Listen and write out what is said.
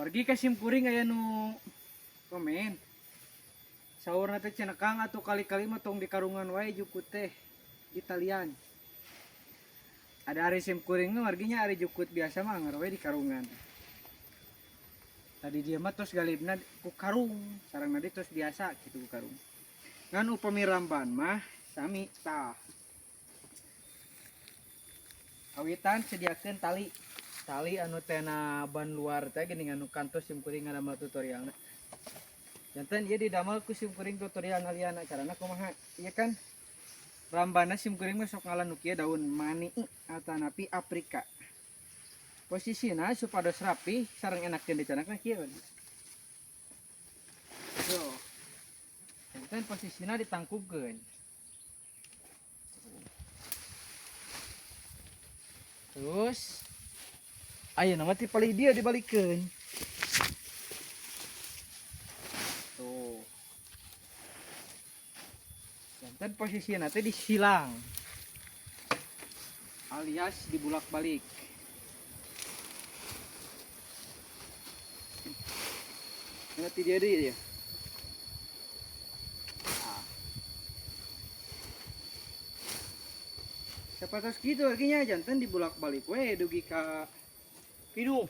Wargi ka sim kuring aya nu komen. Saurna teh cenah Kang atuh kali-kali mah tong di karungan wae jukut teh di talian. Ada ari sim kuring mah warginya ari jukut biasa mah anger we di karungan. Tadi dia mah tos galibna ku karung, sareng nadi tos biasa kitu ku karung. Ngan upami ramban mah sami tah. Kawitan sediakeun tali. Tali anu tena ban luar teh geuning anu kantos sim kuring ngadamel tutorialna. Janten ieu didamel ku sim kuring tutorial ngaliana carana kumaha? Ieu kan rambana sim kuring mah sok ngalan nu kieu daun mani atanapi Afrika. Posisina supados rapi sareng enakeun dicanakna kieu. Tuh. Janten posisina ditangkupkeun. Terus ayeuna mah ti palih dieu dibalikeun. Tuh. Janten posisina teh disilang alias dibulak-balik. Nanti dia deui ya. Sapatos kitu artinya janten dibulak-balik we dugi ka hidung.